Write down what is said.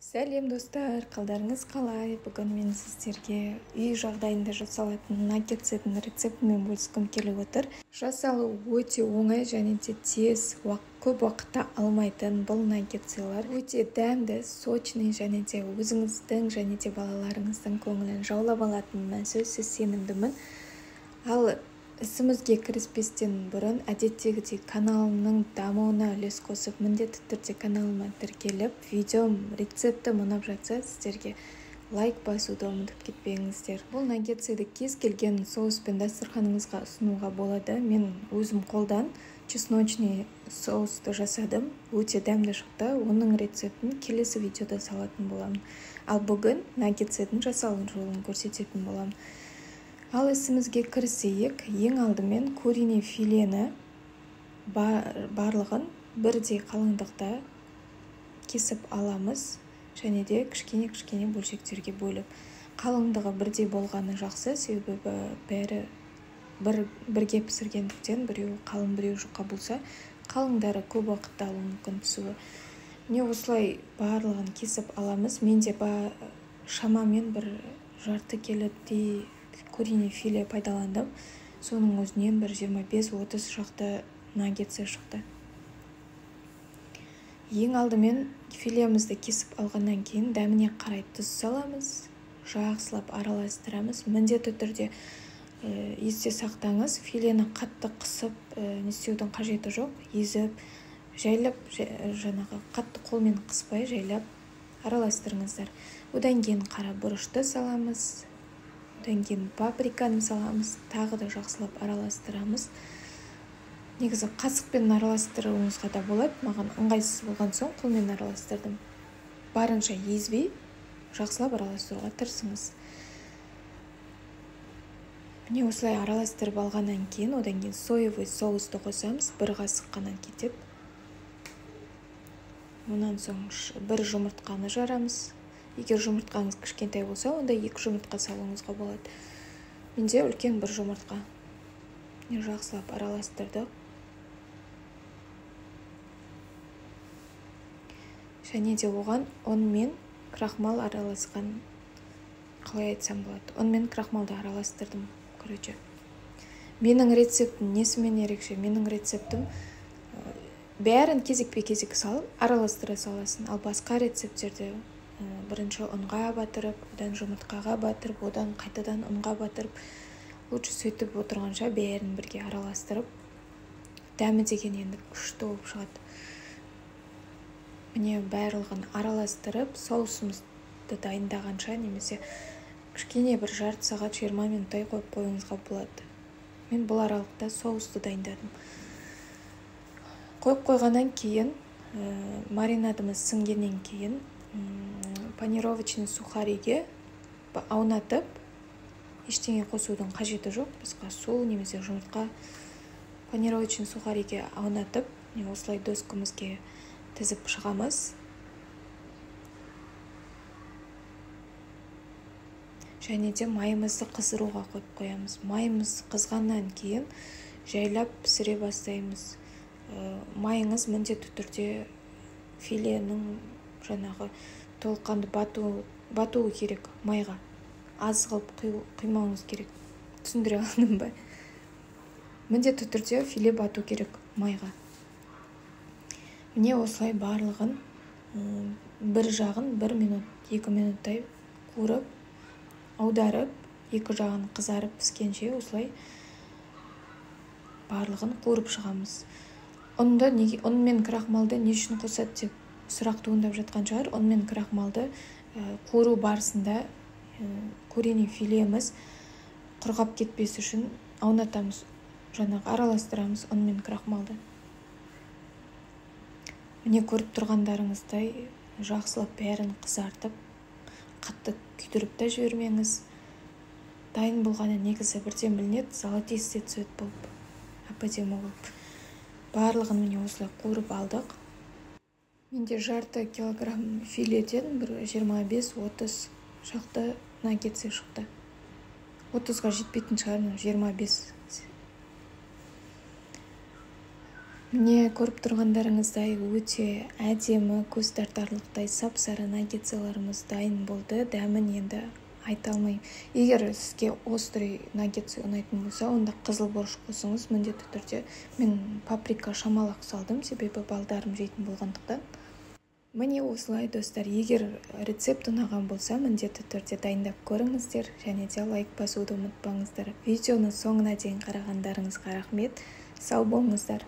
Сәлем достар, қалдарыңыз қалай? Бүгін мен сіздерге үй жағдайында жасалатын наггетстердің рецептімен бөліскім келіп отыр. Жасалу өте оңай және де тез, көп уақытта алмайтын бұл наггетселер өте дәмді, сочный және де өзіңіздің және де балаларыңыздың көңілін жаулап алатынына сөзсіз сенімдімін. Ал ісімізге кіріспестен бұрын әдеттегідей каналымның дамуына үлес қосып, міндетті түрде каналыма тіркеліп, видеом рецептім ұнап жатса, сіздерге лайк басуды ұмытып кетпеңіздер. Бұл наггетсті кез келген соуспен дастарханыңызға ұсынуға болады. Мен өзім қолдан чесночный соусты жасадым, өте дәмді шықты. Оның рецептін келесі видеода салатын боламын. Ал бүгін наггетстердің жасалу жолын көрсететін боламын. Ал ісімізге кірісейік. Ең алдымен куриный филені барлығын бірдей қалыңдықта кесіп аламыз және де кішкене-кішкене бөлшектерге бөліп. Қалыңдығы бірдей болғаны жақсы, себебі бәрі бірге пісіргендіктен біреуі қалың, біреуі жұқа болса, қалыңдары көп уақытта алуы мүмкін пісуі. Міне осылай барлығын кесіп аламыз. Менде шамамен бір жарты келідей куриный филе пайдаландым. Соның өзінен бір 25-30 шақты наггетсы шықты. Ең алдымен филемізді кесіп алғаннан кейін дәміне қарай тұз саламыз, жақсылап араластырамыз. Міндетті түрде есте сақтаңыз, филені қатты қысып не істеудің қажеті жоқ. Езіп, жайлап, жаңағы қатты қолмен қыспай жайлап араластырыңыздар. Одан кейін қара бұрышты саламыз. Одан кейін паприканы саламыз, тағы да жақсылап араластырамыз. Негізі қасықпен араластыруыңызға да болады, маған ыңғайсыз болған соң қолмен араластырдым. Барынша езбей жақсылап араластыруға тырысыңыз. Міне осылай араластырып алғаннан кейін, одан кейін соевый соусты қосамыз, бір қасық қана кетеді. Онан соң бір жұмыртқаны жарамыз. Егер жұмыртқаңыз кішкентай болса, онда 2 жұмыртқа салуыңызға болады. Менде үлкен бір жұмыртқа. Жақсылап араластырдық. Және де оған ұн мен крахмал араласқан, қалай айтсам болады, ұн мен крахмалды араластырдым. Короче, менің рецептім несімен ерекше? Менің рецептім бәрін кезекпе-кезек салып араластыра саласың. Ал басқа рецепттерде бірінші ұнға батырып, одан жұмыртқаға батырып, одан қайтадан ұнға батырып, лучше сөйтіп отырғанша бәрін бірге араластырып, дәмі деген енді күшті болып шығады. Міне барлығын араластырып, соусымызды дайындағанша немесе кішкене бір жарты сағат 20 минуттай қойып қоюыңызға болады. Мен бұл аралықта соусты дайындадым. Қойып қойғаннан кейін, маринадымыз сіңгеннен кейін панировочный сухариге аунатып, ештеңе қосудың қажеті жоқ, басқа су немесе жұмыртқа. Панировочный сухариге аунатып, осылай доскамызге тізіп шығамыз. Және де майымызды қыздыруға қойып қоямыз. Майымыз қызғаннан кейін жайлап пісіре бастаймыз. Майыңыз міндетті түрде филенің жаңағы толыққанды батуы керек майға. Аз қылып құймауыңыз керек. Түсіндіре алдым ба? Міндетті түрде филе бату керек майға. Міне осылай барлығын бір жағын 1 минут, 2 минуттай қуырып, аударып, екі жағын қызарып піскенше осылай барлығын қуырып шығамыз. Ұн мен крахмалды не үшін қосады деп сұрақ туындап жатқан шығар. Ұн мен крахмалды қуыру барысында куриный филеміз құрғап кетпес үшін аунатамыз, жаңағы араластырамыз ұн мен крахмалды. Міне көріп тұрғандарыңыздай жақсылап бәрін қызартып, қатты күйдіріп те жібермеңіз. Дайын болғаны негізі бірден білінеді, золотистый цвет болып, әп-әдемі болып. Барлығын міне осылай қуырып алдық. Менде жарты килограмм филеден бір 25-30 шақты наггетсы шықты. 30-ға жетпейтін шығар, 25. Міне, көріп тұрғандарыңыздай, өте әдемі, көз тартарлықтай сап-сары наггетсыларымыз дайын болды. Дәмін енді айта алмаймын. Егер сізге острый наггетсы ұнайтын болса, онда қызыл бұрыш қосыңыз міндетті түрде. Мен паприка шамалы салдым, себебі балдарым жейтін болғандықтан. Міне, осылай, достар. Егер рецепт ұнаған болса, міндетті түрде дайындап көріңіздер және де лайк басуды ұмытпаңыздар. Видеоны соңына дейін қарағандарыңызға рахмет. Сау болыңыздар.